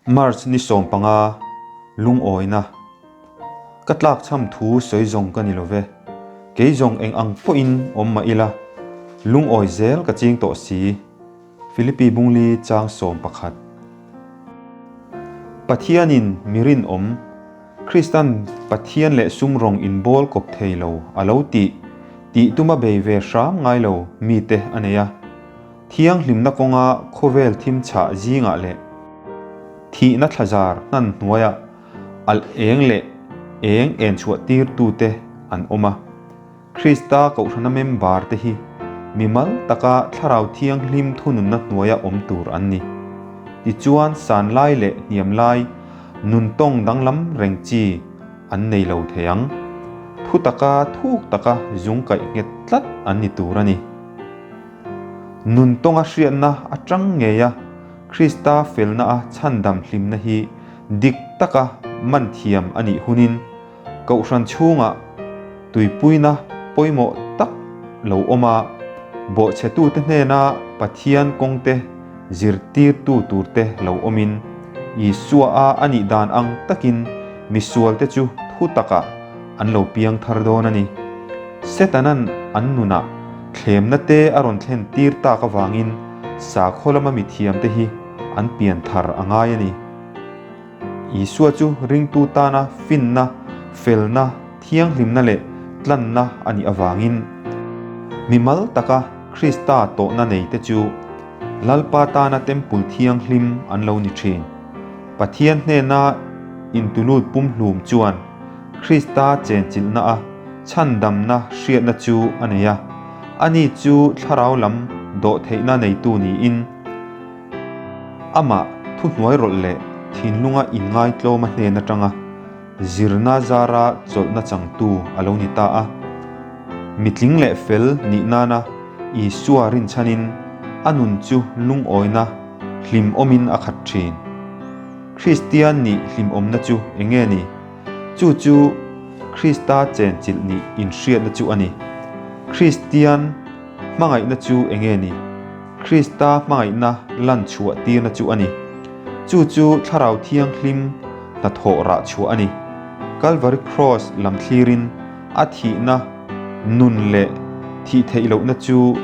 March ni 15, Lungawina. Ka tlakchham thu sawi zawng ka ni lo ve. Kei zawng eng ang pawhin awm mah ila, lungawi zel ka ching tawh si. Philippi Bungli chang 11. Pathianin mi rinawm, Kristan Pathian leh sum rawng inbawl kawp thei lo a lo tih tih tuma bei ve hram ngai lo mite a nei a. Thianghlimna kawnga khawvel thim chhah zingah leh thihna thlazar hnan hnuaiah alh eng leh eng en chhuah tirtute an awm a. Krista Kohhrana member te hi mimal taka Thlarau Thianghlim thununna hnuaia awm tur an ni. Tichuan san lai leh hniam lai nuntawng danglam reng chi an nei lo thei ang. Thu taka thuk taka zung kaih nghet tlat an ni tur a ni. Nun tawnga hriatna atang ngeia Krista felna a chhandam hlimna hi dik taka man thiam a nih hunin Kohhran chhungah tuipuina pawimawh tak lo awm a, bawhchhetute hnena Pathian kawngte zirtirtu turte lo awmin Isua a a nih dan ang takin misualte chu thu takah an lo piang thar dawn a ni. Setanan an nunah thlemna te a rawn thlen tir tak avangin sakhaw lama mithiamte hi an pian thar a ngai a ni. Isua chu ringtu tana finna, felna, thianghlimna leh tlanna a nih avangin mimal taka Krista tawhna neite chu Lalpa tana Temple thianghlim an lo ni thin. Pathian hnena intulut pumhlum chuan Krista chenchilhna a chhandamna hriatna chu a nei a, ani chu thlarau lam dawhtheihna neitu niin amah thuhnuairawlh leh thinlunga inngaitlawma hnen atanga zirna zara chawlhna changtu a lo ni ta a. Mitling leh fel nih nana Isua rinchhanin a nun chu lungawina hlimawmin a khat thin. Kristian nih hlimawmna chu eng nge ni? Chu chu Krista chenchilh nih inhriatna chu a ni. Kristian hmangaihna chu eng nge ni? Krista hmangaihna lan chhuah tirna chu a ni. Chu chu Thlarau Thianghlim hnathawh rah chhuah a ni. Kalvari Kraws lam thlirin a thihna nun leh thih theih lohna chu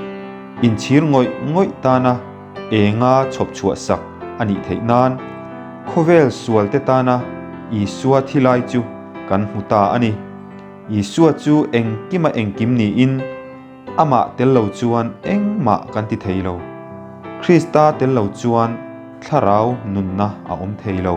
inchhir ngawih ngawih tana enga chhawp chhuah sak a nih theih nan khawvel sualte tana Isua thi lai chu kan hmu ta a ni. Isua chu engkima engkim niin amah tel lo chuan engmah kan ti thei lo. Krista tel lo chuan thlarau nunna a awm thei lo.